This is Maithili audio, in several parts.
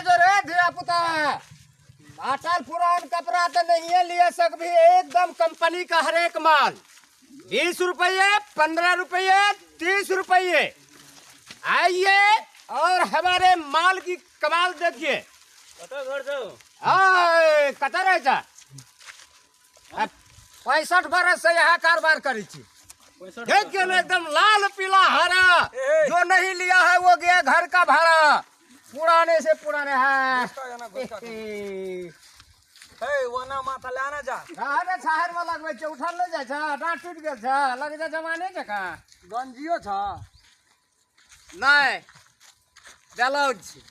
जो रे धिया पुता, अटल पुरान कपड़ा तो नहीं लिए सकभी, एकदम कंपनी का हर एक माल 20 रुपये, 15 रुपये, 30 रुपये। आइए और हमारे माल की कमाल देखिए। कतऽ घर छौ? आय, कतऽ रहै छ? 65 बरस से यहाँ कारोबार करै छी। देखिए ना, एकदम लाल पीला हरा, जो नहीं लिया है वो गया घर का भाड़ा। पुराने से पुराने है। हे ओना माथा लए ने जा। अरे छाहर में लगबै छै, उठल नहि जाइ छै, डाँट टूटि गेल छै, लगै छै जमाने जकाँ। गंजियो छ? नहि, ब्लाउज छै।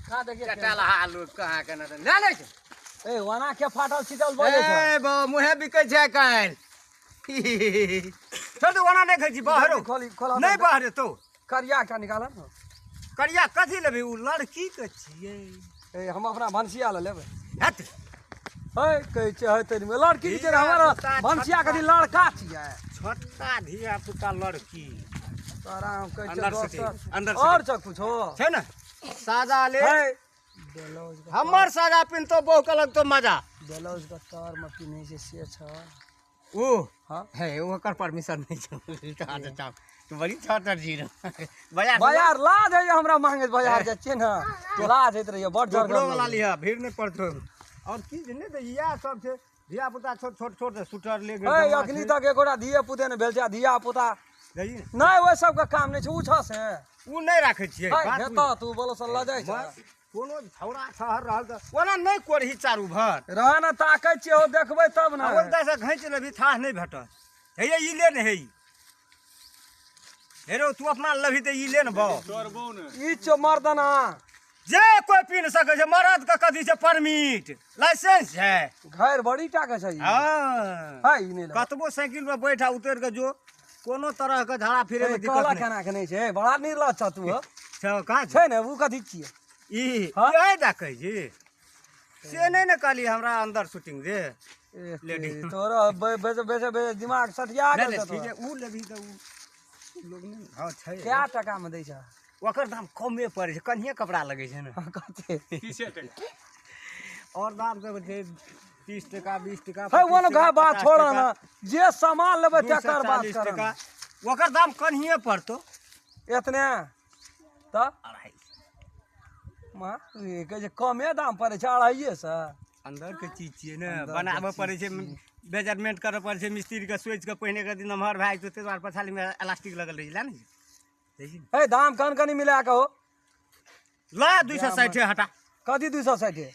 कहाँ देखिए? चटलहा लोग कहाँ के नहि लै छै। ए ओना के फाटल छिटल बजै छै। ए बौ, मुँहे बिकै छै काल्हि। छोड़ दे, ओना नहि खाइ छी बाहरो। खोली खोला। नहि बाहर तो। करिया एकटा निकाल ने। करिया कथी लेबै? ओ लड़की के छियै। ए हम अपना भनसिया लए लेबै। हट। हे कहै छै हे तनिमे लड़की के छै, हमर भनसिया कथी लड़का छियै? छोटका धिया पुता लड़की। तोरा हम कहै अंदर छै से दोसर अंदर से और छ कुछो छै ने सादा ले। हे ब्लाउज के हमर सादा पिन्हतो बहु के लगतो मजा। ब्लाउज के तर में पिन्है छै से छ? ओ हाँ। हे ओकर परमिशन नहि छै। कहाँ से चाप तू बड़ी छतर जी रह बाजार। बाजार लाज होइए हमरा मांगे, बाजार जाइ छियै ने लाज होइत रहैए बड़ टोकरो जरगर। वाला लिह, भीड़ नहि पड़तो। और की जे नहि तऽ इएह सब छै धिया पुता छोट छोट छोट स्वेटर ले गेल। हे अखनी तक एकोटा धिये पुते नहि भेल छै आ धिया पुता रही ने। नहि, ओहि सबके काम नहि छै, उ छ से। ओ नहि राखै छियै हे बात हेतऽ तू बोलो से लऽ जाइ छ। बुझ। कोनो छौड़ा छहर रहल तऽ ओना नहि कोरही चारू भर। रह ने, ताकै छियै हो, देखबै तब ने। ओतऽ से घैंच लेबही, थाह नहि भेटत। हे ई ले ने, हे ई हे रौ, तू अपना लेबही तऽ ई ले ने बौ। चोरबौ ने। ई छौ मर्दना। जे कोइ पीन सकै छै, मरद के कथी छै परमिट लाइसेंस छै? घर बड़ी टा के छै ई। हँ। है ई नहि लेबै। कतबो साइकिल पर बैठ आ उतरि के जो, कोनो तरह के झाड़ा फिरे में हे, दिक्कत कहला नहि। केना के नहि छै, बड़ा निर्लज छ तू हो। छै, कहाँ छै? छै ने, उ कथी छियै? ई हाँ? इएह दए कहै छी से नहि ने कहली हमरा अंदर शूटिंग दे। ए, लेडीज। तोरा बेचे बेचे बेचे दिमाग सठिया नहि गेल नहि छौ ठीक तोरा। छै, उ लेबही तऽ उ लोग नहि। हँ छै। कए टका में दै छ? ओकर दाम कमे पड़ै छै, कनिये कपड़ा लगै छै ने। कते? 30 टका। और दाम सब छै 30 टका, 20 टका, हे 25 ओन टका, घा बात 50 छोड़ टका, ना, जे सामान लेबै तेकर बात 240 कर। टका। ओकर दाम कनिये पड़तो। एतने तऽ अढ़ाई। माँ ई कहै छै कमे दाम पड़ै छै अढ़ाइए सए। अंदर के चीज छियै ने। अंदर के बनाबऽ चीज पड़ै छै, मेजरमेंट करऽ पड़ै छै मिस्त्री के सोचि कऽ। पहिने के दिन नमहर भए जेतौ, ताहि दुआरे पछाली मे इलास्टिक लगल रहै छै। लए ने छै। हे दाम कन कनी मिला कऽ हो। ला 260 हटा। कथी 260?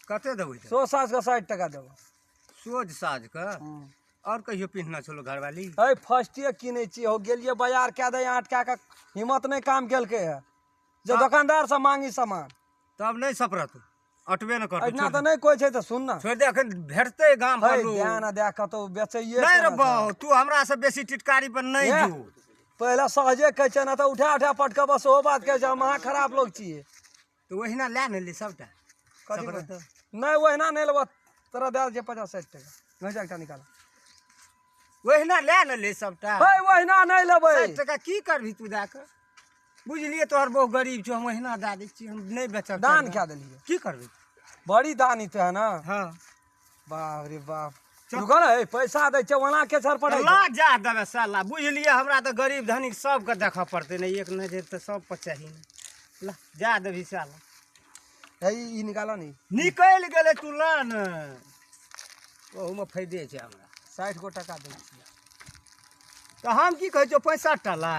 कते देबै तऽ? सौ साँझ के 60 टका देबो। सोझ साझ के और कहियो पिन्हना छलो घरवाली? हे फर्स्टे किनै छियै हो, गेलियै बाजार कए दे अटका कऽ, हिम्मत नहि काम केलकै है जे दोकानदार से मांगी सामान। तब नहि सपरत, अटबे ने करतौ। एहिना छोड़ि तऽ दे। नहि कोइ छै तऽ सुन ने। छोड़ि दे, एखन भेटतै गाम हे पर लोक। ध्यान दए कतौ बेचैये नहि रे केना बौ, छै। तू हमरा से बेसी टिटकारी पर नहि हे, जो। पहिले सहजे कहै छै ने तऽ उठा उठा पटकब, सेहो बात कहै छै हम अहाँ खराब लोग छियै। तऽ ओहिना लए ने ले सबटा। कथी? सपरत। नहि, ओहिना नहि लेबऽ, तोरा दए दै 50 60 टका घुसि एकटा निकाल। ओहिना लए ने ले सबटा। हे ओहिना नहि लेबै। 60 टका की करबही तू दए कऽ? बुझलियै तोहर बहु गरीब छौ, हम ओहिना दए दै छियै, हम नहि बेचब। दान चारि कए देलियै। की करबै? बड़ी दानी तो है ना। हँ। बाप रे बाप। चल। रुको ने, हे, पैसा दै छै ओना के छर पड़ै ला जा देबै साला। बुझलियै, हमरा तऽ गरीब धनिक सबके देखऽ पड़तै ने, एक नजर तऽ सब पर चाही ने। ला जा देबही साला। हे ई निकाल ने। निकलि गेलै, तू ला ने, ओहूमे फायदे छै हमरा। 60 गो टका दै छियै। तऽ हम की कहै छियौ, 65 टा ला।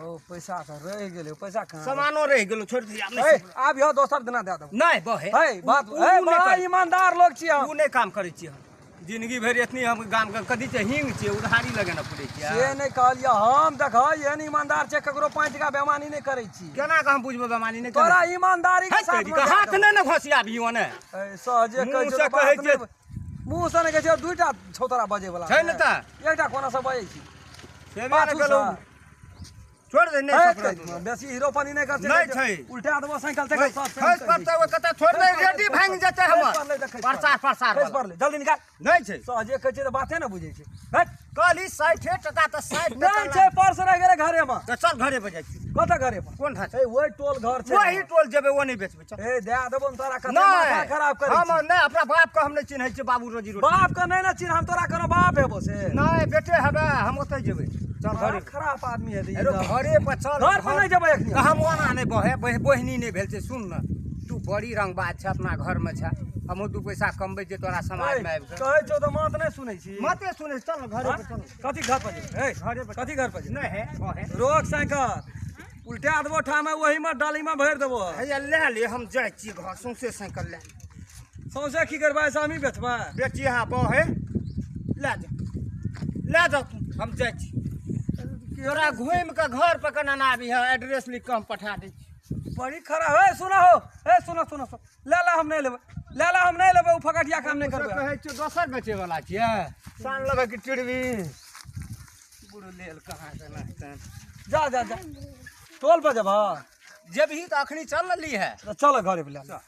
ओ पैसा तऽ रहि गेलै, पैसा कहाँ? सामानो रहि गेलौ, छोड़ि दिही आब। हे नहि। आब यौ दोसर दिना दए देबो। नहि बहे। हे बात उ- हे उ नहि बड़ा कर। ईमानदार लोग छियै हम। ओ नहि काम करै छियै हम जिंदगी भरि। एतनी हम गामके कथी छै, हिंग छियै, उधारी लगेने पड़ै छियै। से नहि कहलियै हम, देखऽ एहन ईमानदार छै, ककरो 5 टका बेमानी नहि करै छी। केना कऽ हम बुझबै बेमानी नहि तोरा ईमानदारी के है साथ तेरी के, हाथ नहि ने घोसियाबी ओने। सहजे कहै मुँह छै से तऽ बात कहै छै। नहि, मुँह से नहि कहै छै, दूटा छौ तोरा बजै वला। छै ने तऽ। एकटा कोना से बजै छी? सेबे ने पाछू केलहुँ। से। छोड़ दे, नहि हे, सपरत। ते, बेसी हीरोपनी नहि कर। नहि छै। उल्टा देबो साइकिल से सब। खसि पड़तै ओहि कतऽ, छोड़ दे, रेडी भाङि जेतै हमर। खसि पड़लै तऽ खसि प्रसार प्रसार खसि पड़लै, जल्दी निकाल। नहि छै। सहजे कहै छै तऽ बाते ने बुझै छै। हट। कहली 60 टका तऽ 60 नहि टका छै, पर्स रहि गेलै घरे मे। तऽ चल घरे पर जाइ छी। कतऽ घरे पर? कोन ढाँचा? ए ओहि टोल घर छै। वही टोल जेबै, ओ नहि बेचबै, चल। ए दए देबो ने तोरा, कते माथा खराब नहि करै हम छी। नहि, अपना बाप के हम नहि चिन्है छियै, बाबू रोजी रोटी। बाप के नहि ने चिन्ह, हम तोरा कोनो बाप हेबो से? नहि, बेटे हेबै, हम ओतै जेबै, चल बड़ा घरे। खराब आदमी हेतै ई अरे तऽ। घरे पर चल। घर पर नहि जेबै एखनी। हम ओना नहि बहे बहिनी नहि भेल छै। सुन ने, तू बड़ी रंगबाज छै, अपना घरमे छै, हमहूँ 2 पैसा कमबै छियै तोरा समाजमे आबि कऽ। कहै छौ तऽ मात नहि सुनै छी। मते सुनै, चल ने घरे पर चल। कथी घर पर जेबै? ए घरे पर। कथी घर पर जेबै? नहि हे बहे। रोक साइकिल, उल्टा देबो ठामे, ओहीमे डालीमे भरि देबो। हैया लए ले, हम जाइ छी घर, सौंसे साइकिल लए। सौंसे की करबै? से हमही बेचबै? बेची हा बहे, लए जा, लए जा तू, हम जाइ छी। तोरा घुमि कऽ घर पर केना आबी है, एड्रेस लिख कऽ हम पठा दै छी। बड़ी खराब है। सुना हो, ए सुनो सुनो सुनो, ले ले, हम नहीं लेबै, ले ले, हम नहीं लेबै, उ फकटिया काम नहीं करबै। कहै छियौ दोसर बेचै वाला छियै, सान लेबै कि टिड़बी बुढ़ लेल कहाँ से नहतै। जा जा जा, टोल पर जेबह? जेबही तऽ अखनी चल रहली है। तऽ चल घरे पर ले। चल।